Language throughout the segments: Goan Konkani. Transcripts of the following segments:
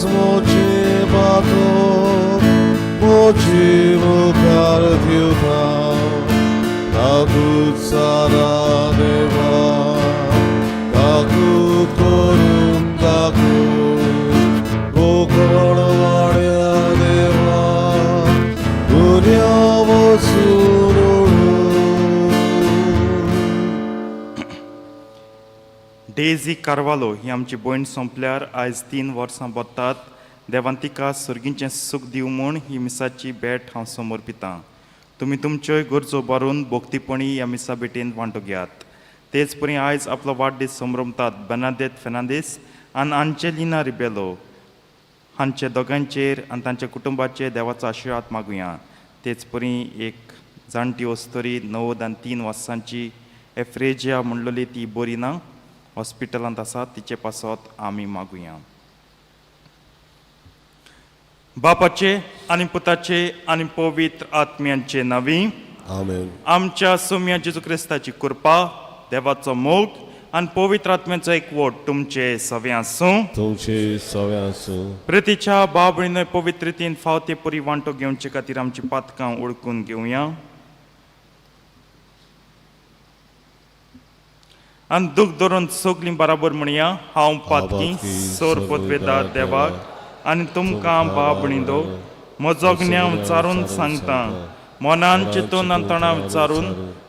मोचे पातो मोची मुखार दिवता काकूत सारा देवा काकूत करून दाखय कोकण वाड्या देवा गुन्या वचून ओडून. डेझी कार्वालो ही आमची भयण सोंपल्यार आयज 3 वर्सां बोत्तात. देवान तिका सर्गीचें सूख दिवं म्हूण ही मिसाची भेट हांव समर्पितां. तुमी तुमच्योय गरजो भरून भोक्तीपणी ह्या मिसा भेटेन वांटो घेयात. तेच परी आयज आपलो वाडदीस संभ्रमतात बेनादेत फेर्नांदीस आनी आंजेलिना रिबेलो हांचे दोगांचेर आनी तांच्या कुटुंबाचेर देवाचो आशिर्वाद मागुया. तेच परी एक जाणटी अस्तुरी 93 वर्सांची एफ्रेजिया म्हणलेली ती बरी ना, हॉस्पिटलांत आसा, तिचे पासत आमी मागुया. बापाचे आनी पुताचे आनी पवित्र आत्म्यांचे नांवी आमेन. आमच्या सोम्या जेजू क्रिस्ताची कृपा, देवाचो मोग आनी पवित्र आत्म्याचो एकवट तुमचे सवे आसूं. तुमचे सवे आसूं. प्रितीच्या बाबणीन पवित्र रितीन फावते पुरी वांटो घेवचे खातीर आमची पातकां ओळखून घेवया आनी दूख धरून सगलीं बराबर म्हणया, हांव पातकी सोर पदवेदार देवाक आनी तुमकां बाबणीदो म्हजो ज्ञान विचारून सांगता, मनान चिंतून आनी तोंडां विचारून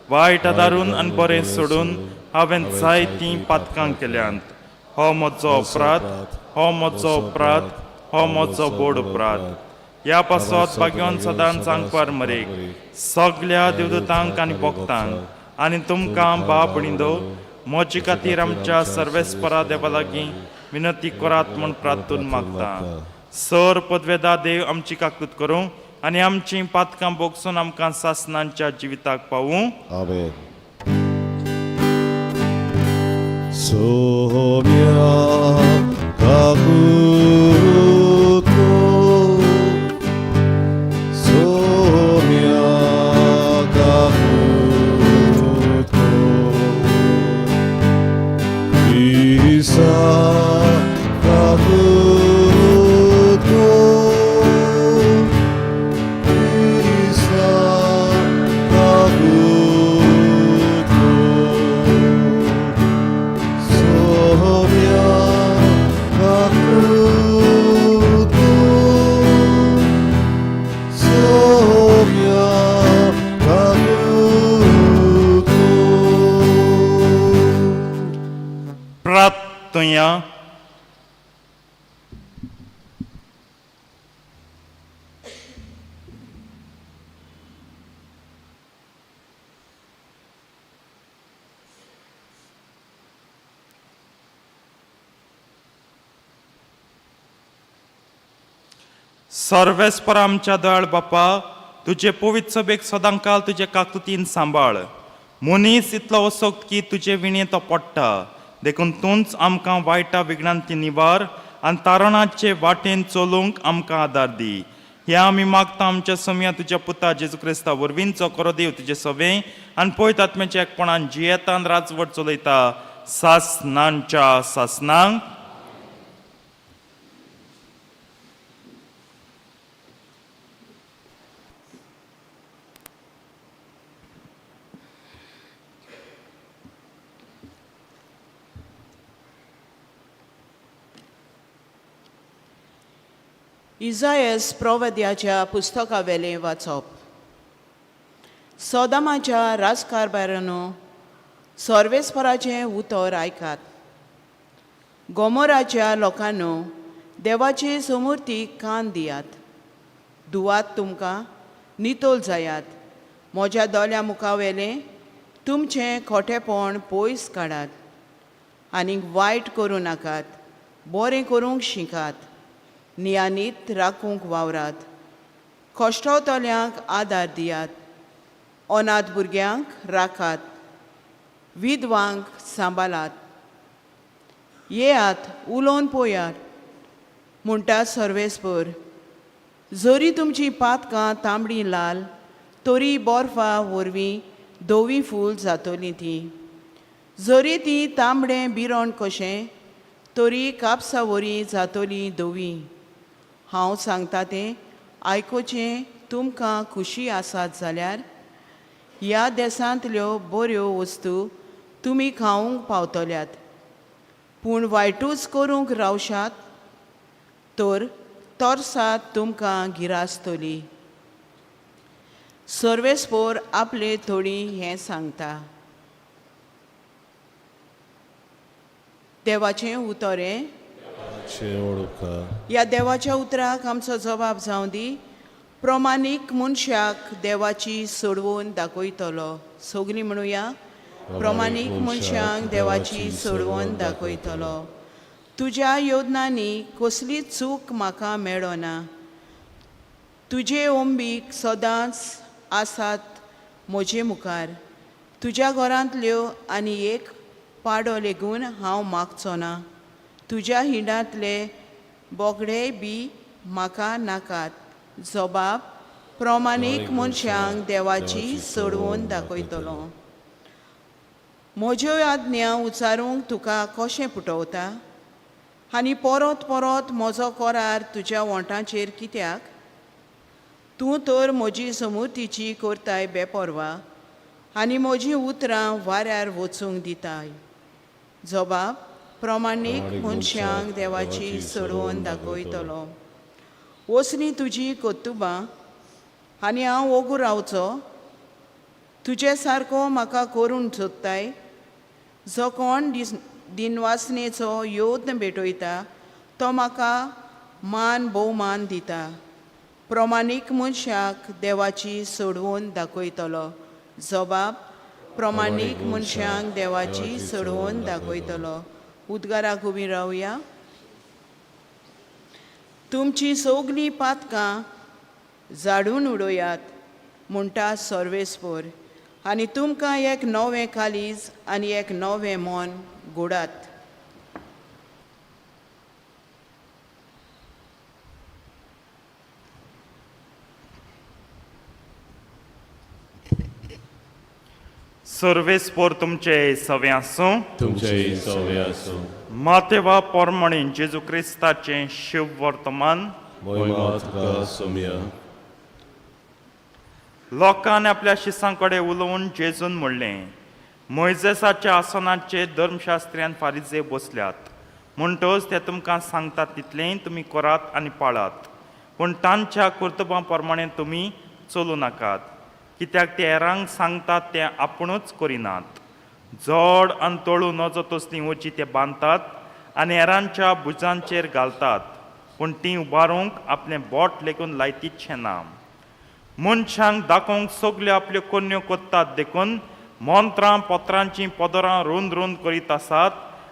वायट आदारून आनी बरें सोडून हांवें जायतीं पातकां केल्यांत. हो म्हजो अपराध, हो म्हजो अपराध, हो म्हजो बोड अपराध. ह्या पासत भाग्यवान सदांच सांगपार मरेक सगल्या देवदूतांक आनी भक्तांक आनी तुमकां बाबणीदो म्हजे खातीर आमच्या सर्वेस्परा देवा लागीं विनंती करात म्हूण प्रार्थून मागता. सर पदवेदा देव आमची काकूत करूं आनी आमची पातकां बोगसून आमकां सासनांच्या जिविताक पावूं. आमेन. सोम्या काकूत कर, सोम्या काकूत कर, क्रिस्ता काकूत कर, क्रिस्ता काकूत कर, सोम्या काकूत कर, सोम्या काकूत कर. प्रार्थुया. सर्वेस्पर आमच्या दयाळ बापा, तुजे पवित्र सभेक सदांकाल तुजे काकुतीन सांबाळ. मनीस इतलो असोक्त की तुजे विणे तो पडटा, देखून तूंच आमकां वायटा विघ्नांती निवार आनी तारणाचे वाटेन चलूंक आमकां आदार दी. ह्या आमी मागता आमच्या समया तुज्या पुता जेजू क्रिस्ता वरवींचो करो देव तुजे सवे आनी पवित्र आत्म्याच्या एकपणान जियेतान राजवट चलयता सासनांच्या सासनांक. इजायस प्रोवद्याच्या पुस्तकावेलें वाचप. सोदामाच्या राजकारभारानो सर्वेस्पराचें उतर आयकात. गोमोराच्या लोकांनो देवाचे समूर्तीक कान दियात. दुवात तुमकां नितोल जायात. म्हज्या दोल्या मुखावेलें तुमचें खोटेपण पयस काडात आनीक वायट करूं नाकात, बरें करूंक शिकात, नियानीत राखूंक वावरात, कश्टवतल्यांक आदार दियात, अनाथ भुरग्यांक राखात, विधवांक सांबाळात. येयात उलोवन पळयात म्हणटा सर्वेस्पर. जरी तुमची पातकां तांबडी लाल तरी बर्फा वरवीं धवी फूल जातलीं तीं, जरी ती तांबडें बिरण कशें तरी कापसा वरी जातली धवी. हांव सांगता तें आयकुचें तुमकां खुशी आसात जाल्यार ह्या देशांतल्यो बऱ्यो वस्तू तुमी खावंक पावतल्यात. पूण वायटूच करूंक रावशात तर तरसाद तुमकां गिरासतली. सर्वेस्पोर आपले थोडी हें सांगता. देवाचें उतर हें. शेवडुका ह्या देवाच्या उतराक आमचो जबाब जावं दी. प्रमाणीक मनशाक देवाची सोडवून दाखयतलो. सगलीं म्हणुया, प्रमाणीक मनशाक देवाची सोडवून दाखयतलो. तुज्या योजनांनी कसलीच चूक म्हाका मेळना. तुजे ओंबीक सदांच आसात म्हजे मुखार. तुज्या घरांतल्यो आनी एक पाडो लेगून हांव मागचो ना. तुज्या हिंडांतले बोगडेय बी म्हाका नाकात. जबाब प्रमाणीक मनशांक देवाची सोडवून दाखयतलो. म्हज्यो आज्ञा उचारूंक तुका कशें पुटवता आनी परत परत म्हजो करार तुज्या वोंटाचेर कित्याक? तूं तर म्हजी समुर्तीची करताय बेपर्वा आनी म्हजीं उतरां वाऱ्यार वचूंक दिताय. जबाब प्रमाणीक मनशांक देवाची सोडवून दाखयतलो. वसनी तुजी कर्तुबां आनी हांव ओगू रावचो. तुजे सारको म्हाका करूंक सोदताय. जो कोण दिनवासनेचो यत्न भेटयता तो म्हाका मान भोवमान दिता. प्रमाणीक मनशाक देवाची सोडवून दाखयतलो. जबाब प्रमाणीक मनशांक देवाची सोडवून दाखयतलो. उद्गाराक उबी रावया. तुमची सगलीं पातकां जाडून उडयात म्हणटा सर्वेस्पोर आनी तुमकां एक नवें कालीज आनी एक नवें मन घोडात. सर्वेस्पोर तुमचे सवे आसूं. तुमचे सवे आसूं. मातेवा पोरमणी जेजू क्रिस्ताचें शिव वर्तमान. मोहिमा तुका सोम्या. लोकांनी आपल्या शिसां कडेन उलोवन जेजून म्हणलें, मोयजेसाच्या आसनाचेर धर्मशास्त्र्यान फारिजे बसल्यात, म्हणटच ते तुमकां सांगतात तितलेंय तुमी करात आनी पाळात, पूण तांच्या कर्तुबां प्रमाणें तुमी चलूं नाकात, कित्याक ते हेरांक सांगतात तें आपुणूच करिनात. जड आनी तळू नजो तसलीं वची ते बांदतात आनी हेरांच्या भुजांचेर घालतात, पूण तीं उबारूंक आपलें बोट लेगून लायतीचशें ना. मनशांक दाखोवंक सगल्यो आपल्यो कोन्यो कोत्तात, देखून मंत्रां पत्रांचीं पदरां रुंद रुंद करीत आसात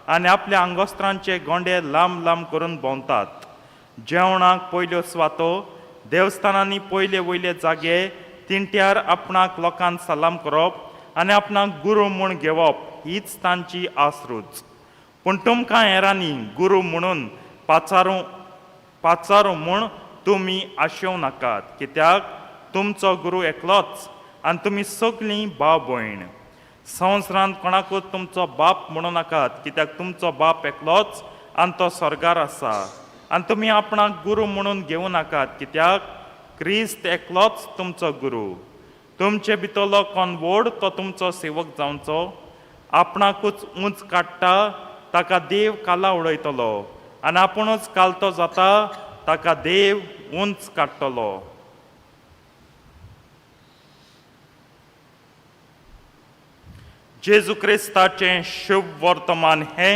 आनी आपल्या आंगोस्त्रांचे गोंडे लांब लांब करून भोंवतात. जेवणाक पयल्यो सुवातो, देवस्थानांनी पयले वयले जागे, तिंट्यार आपणाक लोकांक सलाम करप आनी आपणाक गुरू म्हूण घेवप हीच तांची आसरूच. पूण तुमकां हेरांनी गुरू म्हणून पाचारूं म्हूण तुमी आशेवं नाकात, कित्याक तुमचो गुरू एकलोच आनी तुमी सगलीं भाव भयण. संवसारांत कोणाकूच तुमचो बाप म्हणूं नाकात, कित्याक तुमचो बाप एकलोच आनी तो स्वर्गार आसा. आनी तुमी आपणाक गुरू म्हणून घेवं नाकात, कित्याक क्रिस्त एकलोच तुमचो गुरू. तुमचे भितरलो कोण व्हड तो तुमचो सेवक जावचो. आपणाकूच उंच काडटा ताका देव काला उडयतलो आनी आपुणूच कालतो जाता ताका देव उंच काडटलो. जेजू क्रिस्ताचें शुभ वर्तमान हें.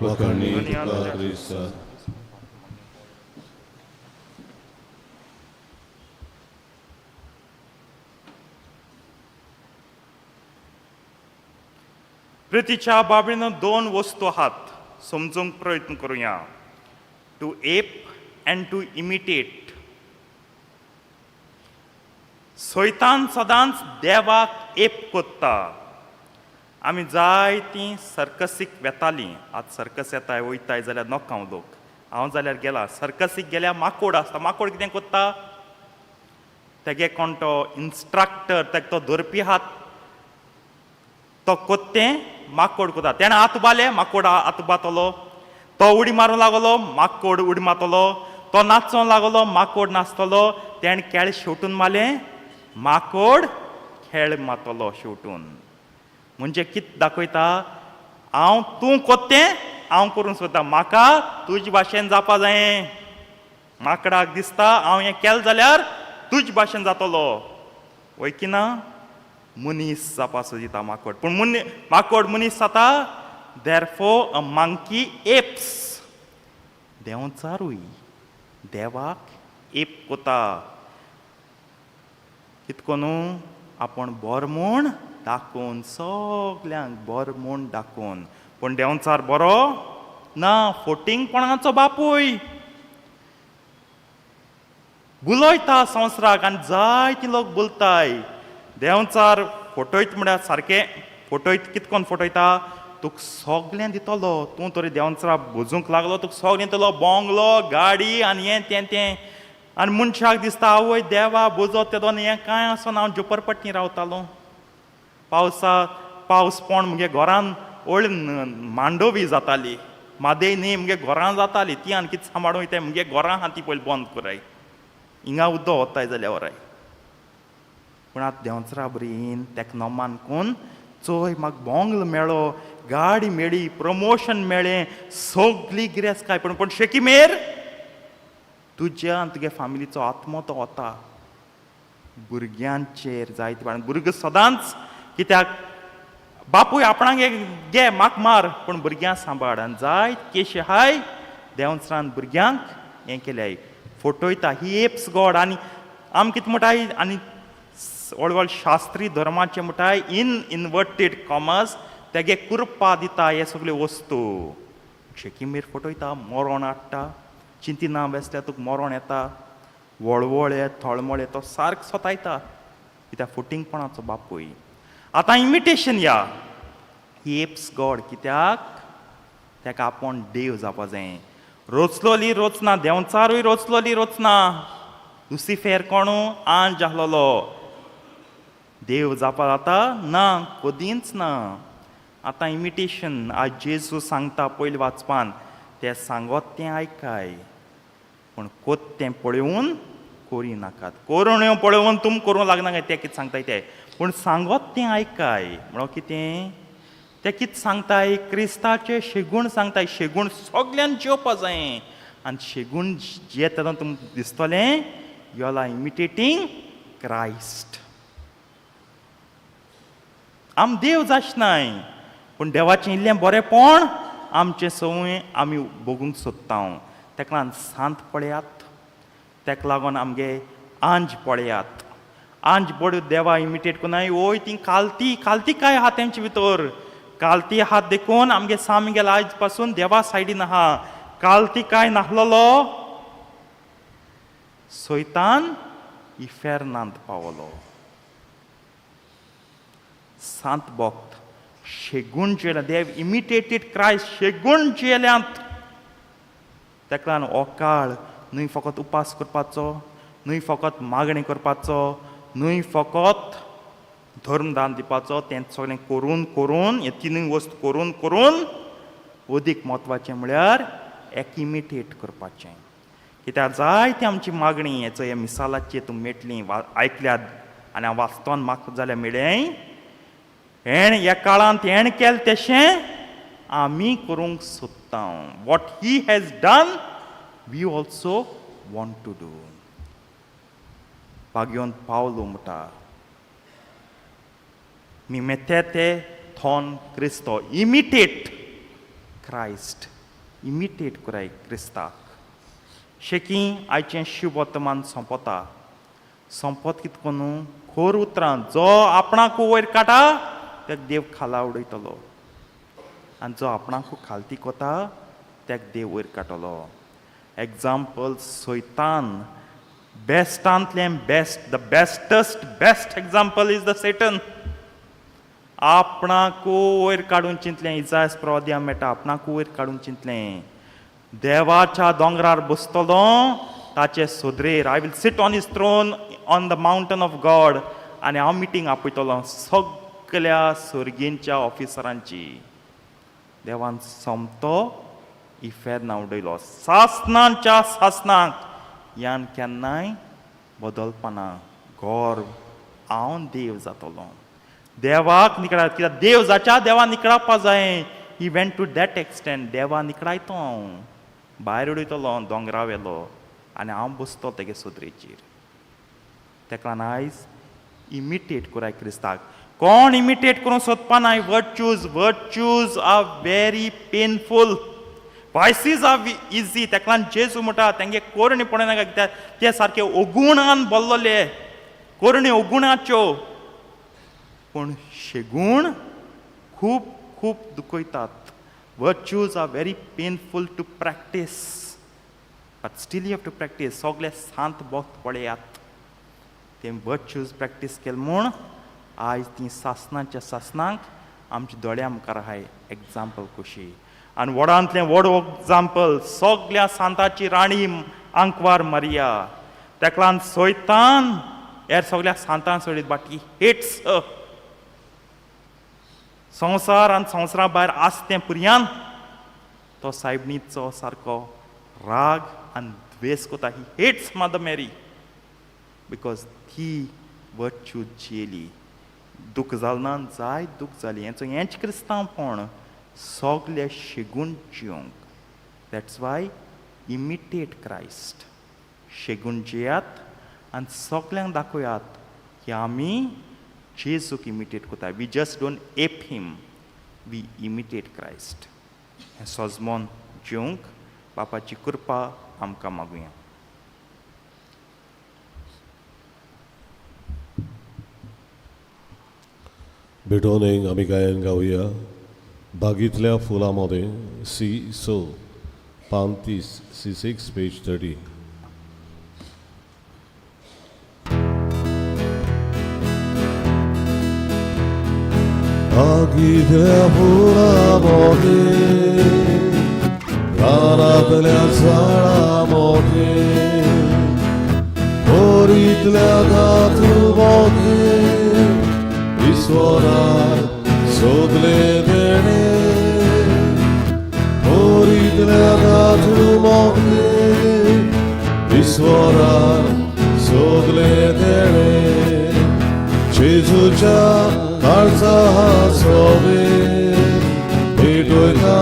वखाणी तुका क्रिस्ता. प्रितीच्या बाबीन दोन वस्तू आहात समजूंक प्रयत्न करुया, to ape and to imitate. सैतान सदांच देवाक एप कोत्ता. आमी जायतीं सर्कसीक वेतालीं, आतां सर्कस येताय वयताय जाल्यार नोका हांव लोक, हांव जाल्यार गेला सर्कसीक गेल्यार माकोड आसता. माकोड कितें कोत्ता, तेगे कोण तो इन्स्ट्रक्टर तेका तो धरपी हात, तो कोत्तें माकोड कोता. तेणें हात उबाले माकोड हात उबातलो, तो उडी मारूंक लागलो माकोड उडी मारतलो, तो नाचोंक लागलो, माकोड नाचतलो, तेणें केळ शेवटून मारलें, माकोड खेळ मातलो शेवटून. म्हणजे कित दाखयता, हांव तूं कोत्तें हांव करूंक सोदता, म्हाका तुजे भाशेन जावपा जायें. माकडाक दिसता हांव हें केलें जाल्यार तुजे भाशेन जातलो, वय की ना? मनीस जावपा सोदिता माकोड, पूण माकोड मनीस जाता. Therefore a monkey apes. देंवचारूय देवाक एप कोता, कितको न्हू आपूण बरो म्हूण दाखोवन, सगल्यांक बरो म्हूण दाखोवन. पूण देंवचार बरो ना, फोटिंगपणाचो बापूय, बुलयता संवसाराक आनी जायते लोक बोलताय. देंवचार फटयत म्हळ्यार सारकें फटयत. कितकोन फटयता? तुका सगळें दितलो, तूं तरी देंवचारा भजूंक लागलो, तुका सगळें दितलो, बोंगलो, गाडी आनी हें तें तें. आनी मनशाक दिसता आवय देवा बोजत तेदोन हें कांय आसना, हांव झोपरपट्टी रावतालो, पावसा पावस पोण मुगे घरान व्हडली मांडोवी जाताली, मादेय न्ही मुगे घरां जाताली ती, आनी कितें सांबाळून वयताय मुगे घरां आहा ती पयलीं बंद कराय, हिंगा उदक वताय जाल्यार वराय. पूण आतां देंवचारा बरीन तेका नमान कोन्न चोय म्हाका बोंगलो मेळ्ळो, गाडी मेळ्ळी, प्रमोशन मेळ्ळें, सगली गिरेस्तकाय. पूण पूण शेकी मेर तुज्या आनी तुगे फामिलीचो आत्मो तो वता. भुरग्यांचेर जायते फावट भुरगो सदांच कित्याक बापूय आपणाक घे म्हाका मार, पूण भुरग्यांक सांबाळ. आनी जायत केशी आहाय देंवचारान भुरग्यांक हें केल्याय, फटयता. He apes God. आनी आम कितें म्हणटाय, आनी व्हड व्हड शास्त्री धर्माचे म्हणटाय, इन इनवर्टेड कॉमर्स, तेगे कृपा दिता हे सगल्यो वस्तू. शेकीमेर फटयता, मरण हाडटा. चिंतिना बेसल्यार तुका मरण येता, वळवळे थळमळे तो सारको सोतायता, कित्याक फटींगपणाचो बापूय. आतां इमिटेशन या ही एप्स गॉड, कित्याक ताका आपूण देव जावपा जाय. रोचलोली रोचना, देंवचारूय रोचलोली रोचना. लुसिफेर कोणू आंज आहलोलो, देव जावपा जाता ना, कदींच ना. आतां इमिटेशन आज जेजू सांगता पयलीं वाचपान, तें सांगत तें आयकाय, पूण कोत तें पळोवन करी नाकात. कोरण्यो पळोवन तुम करूंक लागना काय, तें कितें सांगताय तें, पूण सांगत तें आयकाय. म्हणो कितें तें कितें सांगताय? क्रिस्ताचे शेगूण सांगताय. शेगूण सगल्यांक जेवपा जाय आनी शेगूण जेता तेन्ना तुमकां दिसतलें you are imitating Christ. आम देव जाशनाय, पूण देवाचें इल्लें बरेंपण आमचें संवय आमी भोगूंक सोदता. तेका लागून सांत पळयात, तेका लागून आमगे आंज पळयात. आंज बड्यो देवा इमिटेट कोनाय, वय ती कालती कालती काय आहा तेंचे भितर, कालती आहात देखून आमगे सामगेल आयज पासून देवा सायडीन आहा. कालती काय नाहलोलो सैतान इफेर्नांत पावलो. सांत भक्त शेगूण जेल्या, देव इमिटेटेड क्रायस्ट, शेगूण जेल्यांत. तेका लागून हो काळ न्हय फकत उपास करपाचो, न्हय फकत मागणी करपाचो, न्हय फकत धर्मदान दिवपाचो, तें सगळें करून करून, हे तिनूय वस्त करून करून अदीक म्हत्वाचें म्हळ्यार एक इमिटेट करपाचें. कित्याक जायती आमची मागणी हेचो हे मिसालाचेर तूं मेटली वा आयकल्यात आनी हांव वाचतोन म्हाका जाल्यार मेळ्ळें, हेण ह्या काळांत हेण केलें तशें आमी करूंक सोदता. What he has done we also want to do. भाग्योन पावलो म्हणटा, μιμηθείτε τον Χριστό, imitate Christ, imitate कराय क्रिस्ताक. शेकी आयचें शिववर्तमान सोंपता. सोंपत कित कोन्नू खोर उतरां, जो आपणाक वयर काडटा तेका देव खाला उडयतलो आनी जो आपणाकू खालती कोता तेका देव वयर काडटलो. एग्जाम्पल सैतान, बेस्टांतलें best, the bestest best example is the Satan. आपणाकू वयर काडून चिंतलें, इजायस प्रवाद्या मेळटा, आपणाकू वयर काडून चिंतलें, देवाच्या दोंगरार बसतलो ताचे सोदरेर, I will sit on his throne on the mountain of God, आनी हांव मिटींग आपयतलो सगल्या सर्गींच्या ऑफिसरांची. देवान सोमतो इफेर्ना उडयलो. सासनांच्या सासनाक यान केन्नाय बदलपाना. गोर हांव देव जातलो, देवाक निकळा, कित्याक देव जाच्या देवा निकळावपा जाय. He went to that extent. देवा निकळायतो हांव, भायर उडयतलो दोंगरा वेलो आनी हांव बसतलो तेगे सोदरेचेर. तेका लागून आयज इमिटेट कराय क्रिस्ताक. कोण इमिटेट करूंक सोदपा नाय. Virtues, virtues are very painful, vices are easy. तेका लागून जेजू म्हणटा तेंगे कोरणी पळयनाका, कित्याक ते सारके अगुणान बोल्लोले, कोरणी अगुणाच्यो, पूण शेगूण खूब खूब दुखयतात. Virtues are very painful to practice, but still you have to practice. सगळे सांत भक्त पळयात, ते वर्च्यूज प्रॅक्टीस केले म्हूण आयज ती सासनाच्या सासनाक आमच्या दोळ्या मुखार आहाय एग्जाम्पल कशी. आनी व्हडांतलें व्हड एग्जाम्पल सगल्या सांताची राणी आंकवार मारिया. तेका लागून सोयतान हेर सगल्या सांतान सोडीत, बट he hates. संवसार आनी संवसारा भायर आस तें पुरयान तो सायबणीचो सारको राग आनी द्वेस कोता. He hates Mother Mary because ती वर्च्यू जियेली. दुःख जालें ना? जाय दुःख जाली. हेंचो हेंच क्रिस्तांवपण, सगळे शेगूण जियोंक. That's why imitate Christ. शेगूण जियात आनी सगल्यांक दाखयात की आमी जेजूक इमिटेट करता. We just don't ape him, we imitate Christ. हें सोजमोन जिवंक बापाची कृपा आमकां मागुया. भेटोवणेक आमी गायन गावया बागीतल्या फुलां मदें, सी स पान 30, C6 page 30. बागीतल्या फुलां मदें, रानांतल्या झाडां मदें, कोरीतल्या धातू मदें, ईश्वरान सोदले देणे. कोरीतल्या धातू मदें, ईश्वरान सोदले देणे. जेजूच्या काळजा सोबे भेटयता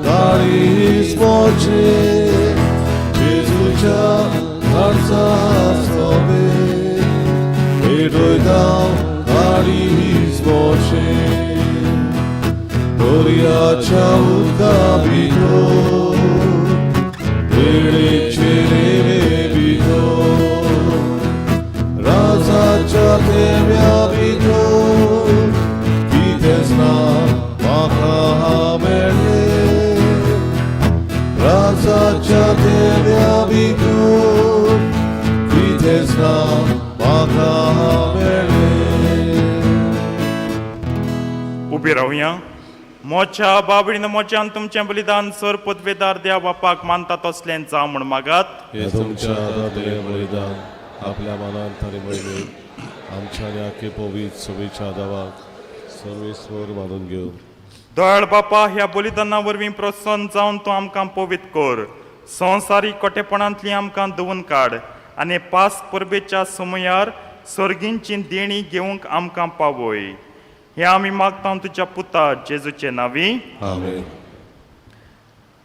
काळीज म्हजें. जेजूच्या काळजा सोबे भेटयता काळीज म्हजें. दर्याच्या उदका भितर, वेळेचे रेवे भितर, राजाच्या तेम्या भितर कितेंच ना म्हाका मेळ्ळें. राजाच्या तेम्या भितर कितेंच ना म्हाका मेळ्ळें. उबी रावया. मोच्या बाबडीन मोच्यान तुमचें बलिदान सर पदवेदार देव बापाक मानता तसलें जावं म्हूण मागात. हे तुमच्या हातांतलें बलिदान आपल्या मनांत आनी मोहिमेंत आमच्या आनी आख्खे पवित्र सभेच्या देवाक सर्वेस्वर मानून घेवन. दयाळ बापा, ह्या बलिदाना वरवीं प्रसन्न जावन तूं आमकां पवित्र कर. संवसारीक कोटेपणांतली आमकां धुवून काड आनी पास परबेच्या समयार सर्गींची देणी घेवंक आमकां पावय. हें आमी मागता तुज्या पुता जेजूचे नांवी. आमेन.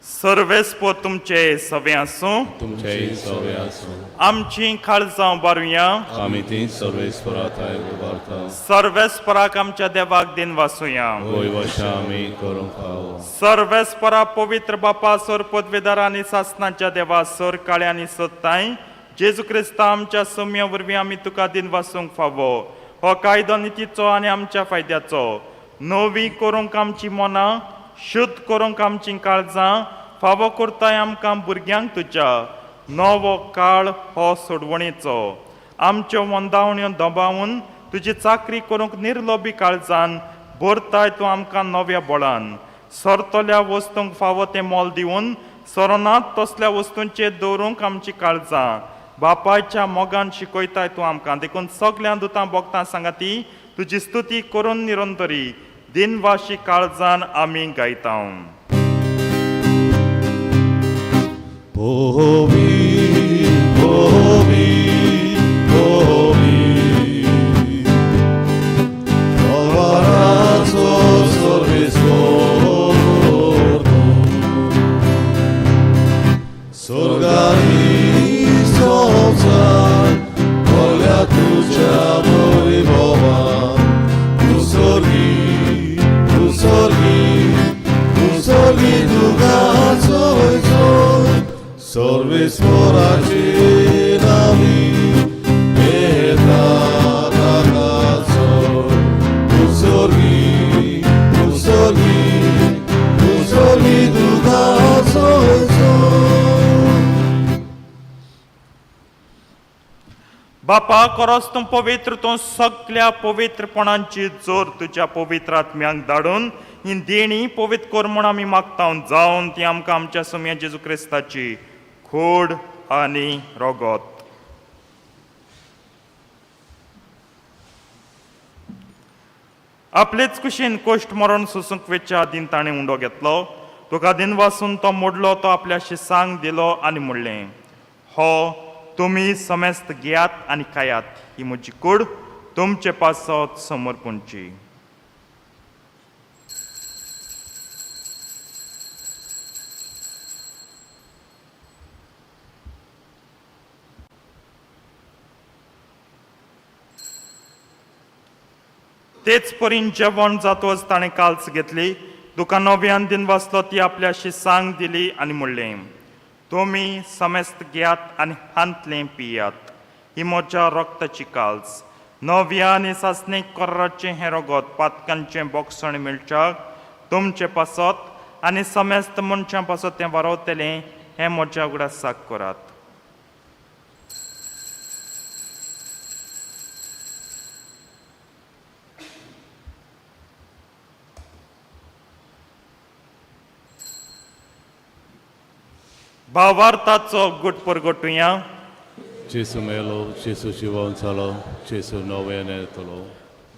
सर्वेस्पर तुमचे सवे आसूं. तुमचेय सवे आसूं. आमची काळजां बारुया. आमी ती सर्वेस्परा थांय उबारता. सर्वेस्पराक आमच्या देवाक दिन वासुया. वय वशा आमी करूंक फावो. सर्वेस्परा पवित्र बापा, सोर पदवेदार आनी सासनाच्या देवा, सोर काळे आनी सत्ताय जेजू क्रिस्ता आमच्या सम्या वरवीं आमी तुका दिन वासूंक फावो. हो कायदो नितीचो आनी आमच्या फायद्याचो. नवी करूंक आमची मनां, शुद्ध करूंक आमचीं काळजां, फावो करताय आमकां भुरग्यांक तुज्या. नवो काळ हो सोडवणेचो. आमच्यो मंदावण्यो दबावून तुजी चाकरी करूंक निर्लोबी काळजान भरताय तूं आमकां नव्या बळान. सरतल्या वस्तूंक फावो तें मोल दिवन सरनात तसल्या वस्तूंचेर दवरूंक आमची काळजां बापायच्या मोगान शिकयताय तूं आमकां. देखून सगळ्यां दुतां भोगतां सांगाती तुजी स्तुती करून निरंतरी दिनवाशी काळजान आमी गायता. पोवी पोवी पोवी कलवाराचो सर्वेस्पोर स्वर्गानी संवसार व्हडल्या तुज्या वैभवान तूं स्वर्गी तूं स्वर्गी तूं स्वर्गी तुका चोय चोय सर्वेस्पोराची नावी येता ताका चोय तूं स्वर्गी तूं स्वर्गी तूं स्वर्गी तुका चोय चोय. बापा खरोच तूं पवित्र, तूं सगल्या पवित्रपणांची जोर तुज्या पवित्र आत्म्यांक धाडून ही देणी पवित्र कर म्हूण आमी मागता, जावन ती आमकां आमच्या सोम्या जेजू क्रिस्ताची खोड आनी रोगोत. आपलेच कुशीन कोश्ट मरण सोसूंक वेच्या आदीन ताणें उंडो घेतलो, तुका दिनवासून तो मोडलो, तो आपल्या शिसांक दिलो आनी म्हणलें, हो तुमी समेस्त घेयात आनी खायात, ही म्हजी कूड तुमचे पासत समर्पणची. तेच परीन जेवण जातकच ताणें काल्स घेतली, तुका नव्यान दिन वाचलो, ती आपल्या शिसांक दिली आनी म्हणलें, तुमी समेस्त घेयात आनी हांतलें पियात, ही म्हज्या रक्ताची काल्स, नव्या आनी सासणीक कराराचें हें रगत पातकांचें बोगसण मेळच्याक तुमचे पासत आनी समेस्त मनशां पासत तें वारवतलें, हें म्हज्या उगडासाक करात. भावार्थाचो गुट परगटुया. जेसू मेलो, जेसू जिवन जालो, जेसू नव्यान येतलो.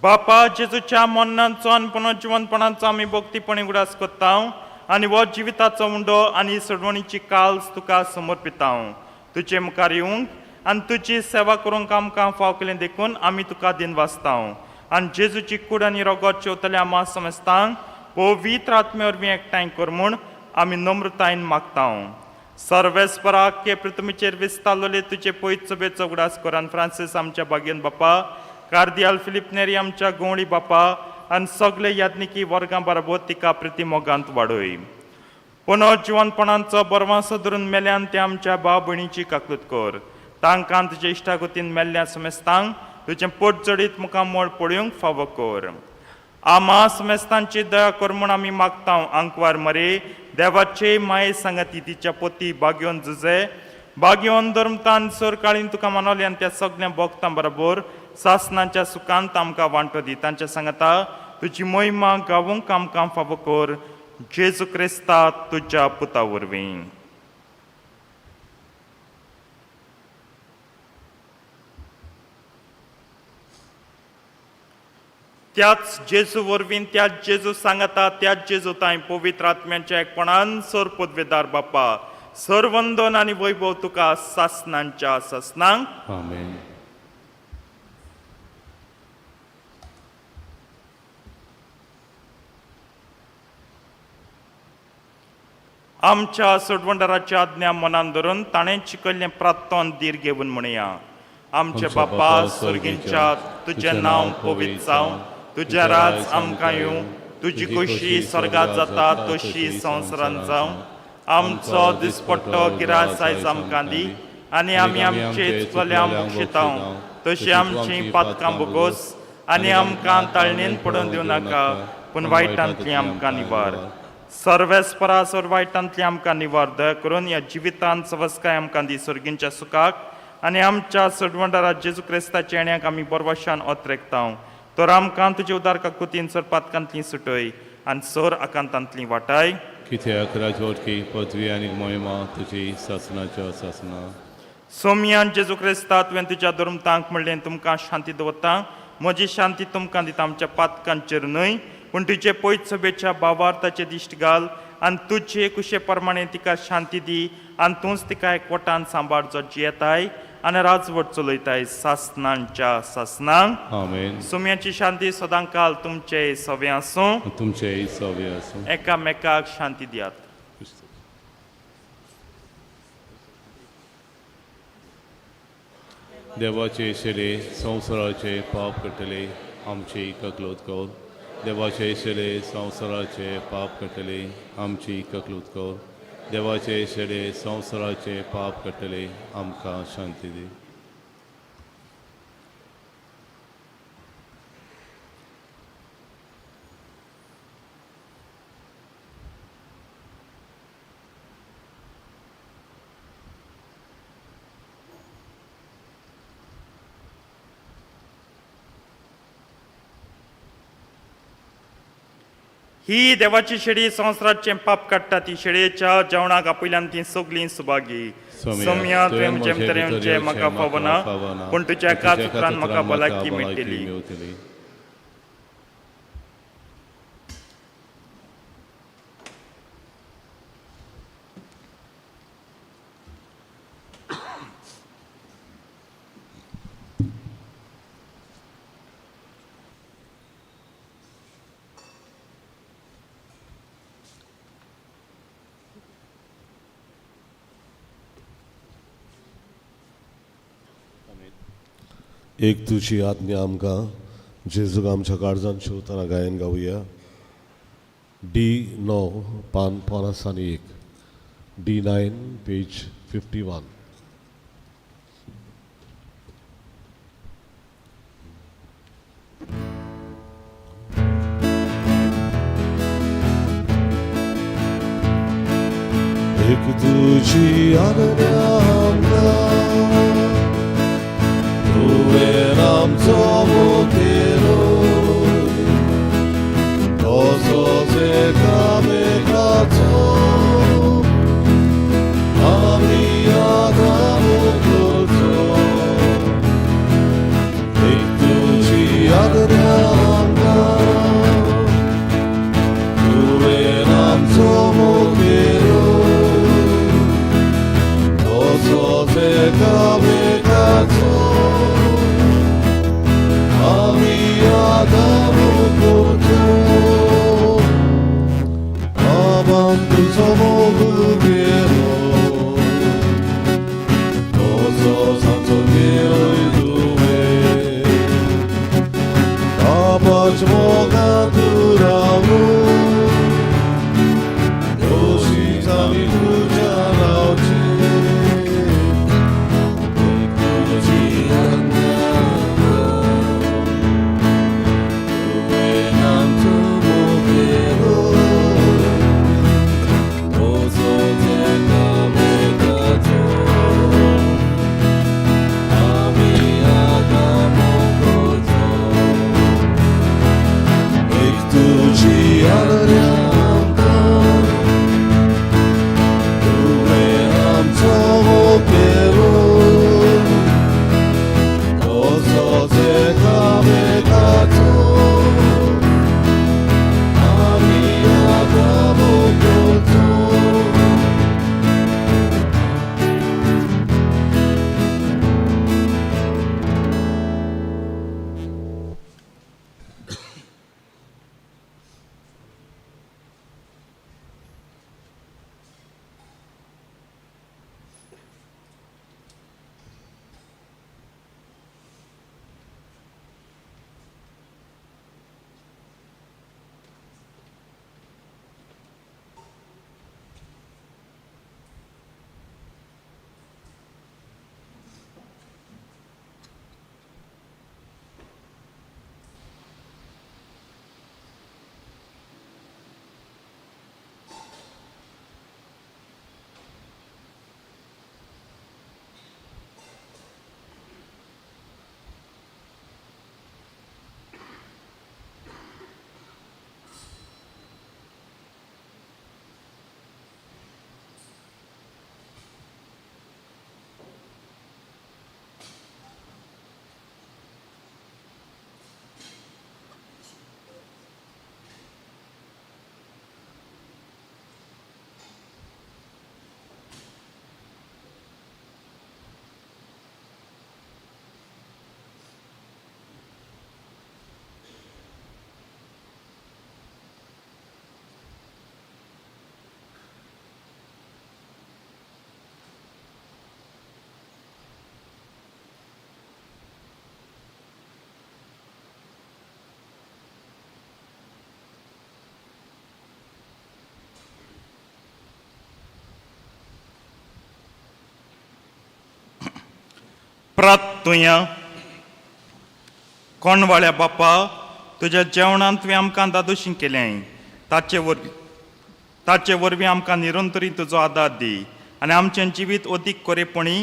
बापा जेजूच्या मरणाचो आनी पुनर्जिवनपणाचो आमी भक्तीपणी उगडास करता आनी हो जिविताचो उंडो आनी सोडवणीची काल्स तुका समर्पिता. तुजे मुखार येवंक आनी तुजी सेवा करूंक आमकां फाव केलें देखून आमी तुका दिनवासता आनी जेजूची कूड आनी रोगत जेवतल्या आमा समजतांक पवित्र आत्मे वरवीं एकठांय कर म्हूण आमी नम्रतायेन मागता. सर्वेस्पराक के पृथ्वीचेर विस्तारलेले तुजे पयत सभेचो उगडास कर आनी फ्रांसीस आमच्या बागेन बापा, कार्दियाल फिलीप नेरी आमच्या गवळी बापा आनी सगळे याज्ञिकी वर्गां बरोबर तिका प्रिती मोगांत वाडय. पुनर्जिवनपणाचो बरवासो धरून मेल्यान ते आमच्या भाव भयणीची काकूत कर, तांकां तुजे इश्टागतीन मेल्ल्या समेस्तांक तुजें पोट जडीत मुखार मोळ पळोवंक फावो कर. आमा समेस्तांची दया कर म्हूण आमी मागता. आंकवार मरे देवाचे माये सांगाती तिच्या पोती बागयोन जुजे बागयोन धर्मतान सरकाळीन तुका मानवली आनी त्या सगळ्या भोगतां बरोबर सासनाच्या सुखांत आमकां वांटो दी. तांच्या सांगाता तुजी मोहिमा गावूंक आमकां फावो कर, जेजू क्रिस्ता तुज्या पुता वरवीं. त्याच जेजू वरवीं, त्याच जेजू सांगाता, त्याच जेजू तांय पवित्र आत्म्यांच्या एकपणान सर पदवेदार बापा, सरवंदन आनी वैभव तुका सासनांच्या सासनांक. आमेन. आमच्या सोडवंडराच्या आज्ञा मनान धरून ताणें शिकयल्लें प्रार्थन धीर घेवन म्हणया. आमचे बापा स्वर्गींच्या, तुजें नांव पवित्र जावं, तुजें राज आमकां येवं, तुजी खोशी स्वर्गात जाता तशी संवसारांत जावं. आमचो दिसपट्टो गिरास आयज आमकां दी आनी आमी आमचे चुकल्या बक्षिता तशी आमची पातकां बोगोस आनी आमकां ताळणेन पडून दिवं नाका, पूण वायटांतली आमकां निवार. सर्वेस्परा सर वायटांतली आमकां निवार. दया करून ह्या जिवितांत सवस्काय आमकां दी सर्गींच्या सुखाक आनी आमच्या सोडवंडारा जेजू क्रिस्ताच्या येण्याक आमी बरवाशान ओतरेकता. तर आमकां तुजे उदार काकुतीन सर पातकांतली सुटय आनी सर आकांतांतली वाटाय. कित्याक राजवटकी पदवी आनी मोहिमा तुजी सासनाच्या सासना. सोमयान जेजू क्रिस्ता, तुवें तुज्या धर्मतांक म्हणलें, तुमकां शांती दवरता, म्हजी शांती तुमकां दिता, आमच्या पातकांचेर न्हय पूण तुजे पयत सभेच्या भावार्थाचे दिश्ट घाल आनी तुजे कुशे प्रमाणे तिका शांती दी आनी तूंच तिका एकवटान सांबाळ जो जियेताय आनी राजवट चलयताय सासनांच्या सासनांक. आमेन. सुम्याची शांती सदांकाल तुमचे सवे आसूं. तुमचे सवे आसूं. एकामेकाक शांती दियात. देवाचे शेले संवसाराचे पाप कटले आमची ककलोत कर. देवाचे शेले संवसाराचे पाप कटले आमची ककलूत कर. देवाचे शेले संवसाराचे पाप कटले आमकां शांती दी. ही देवाची शेळी संवसाराचें पाप काडटा ती शेळयेच्या जेवणाक आपयल्यान ती सगळीं सुभागी. सोम्या, तुवें म्हजें भितर येवचें म्हाका फावना, पूण तुज्या एकाच उतरान म्हाका भलायकी मेळटली. मेळटली. एक तुजी आज्ञा आमकां जेजूक आमच्या काळजान शिवतना गायन गावया. डी 9 पान 51, D9 page 51. एक तुजी आज्ञा आमकां तुवें आमचो मुखेलो तसोच एकामेकाचो आमी आदार करचो. एक तुजी आज्ञा आमकां तुवें आमचो मुखेलो. प्रातुया. कोणवाळ्या बापा, तुज्या जेवणांत तुवें आमकां दादोशी केलें, ताचे वरवीं आमकां निरंतरी तुजो आदार दी आनी आमचें जिवीत अदीक कोरेपणी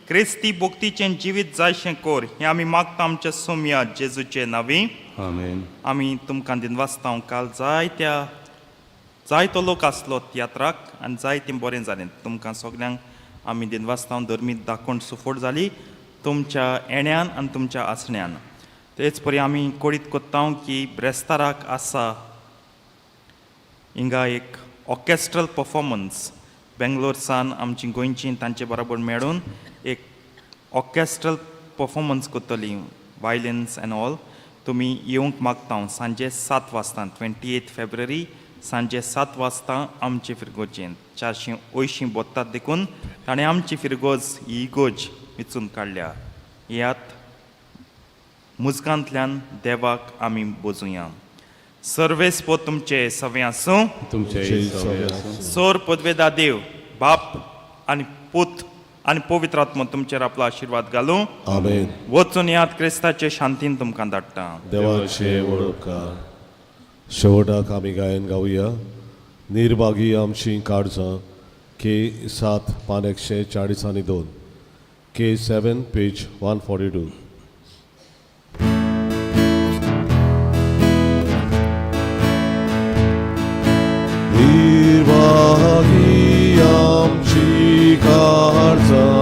क्रिस्ती भक्तीचें जिवीत जायशें कोर, हें आमी मागता आमच्या सोमया जेजूचे नांवी. आमेन. आमी तुमकां दिनवासता. काल जायतो लोक आसलो तियात्राक आनी जायतें बरें जालें. तुमकां सगल्यांक आमी दिनवासता. धर्मीक दाखोवण सुफोट जाली तुमच्या येण्यान आनी तुमच्या आसण्यान. तेच परी आमी कळीत कोत्ता की ब्रेस्ताराक आसा हिंगा एक ऑर्केस्ट्रल परफॉर्मन्स. बेंगलोर सान आमची गोंयची तांचे बरोबर मेळून एक ऑर्केस्ट्रल परफॉर्मन्स करतली, वायलिन्स एन्ड ऑल. तुमी येवंक मागता हांव सांजे 7 वाजता, 28 फेब्रुवारी सांजे 7 वाजता आमचे फिरगोजेंत. 480 बोत्तात देखून ताणें आमची फिरगोज ही इगोज विचून काडल्या. येयात, मुजगांतल्यान देवाक आमी बोजुया. सर्वेस्पोर तुमचे सवे आसूं. तुमचे सवे आसूं. सोर पदवेदा देव बाप आनी पूत आनी पवित्र आत्मो तुमचेर आपलो आशिर्वाद घालूं. आमेन. वचून यात, क्रिस्ताचे शांतीन तुमकां धाडटा. देवाचे वळख. शेवटाक आमी गायन गावया, निर्भागी आमची काळजां, के 7, पान 142, K 7, page 142. निर्भागी आमची काळजां.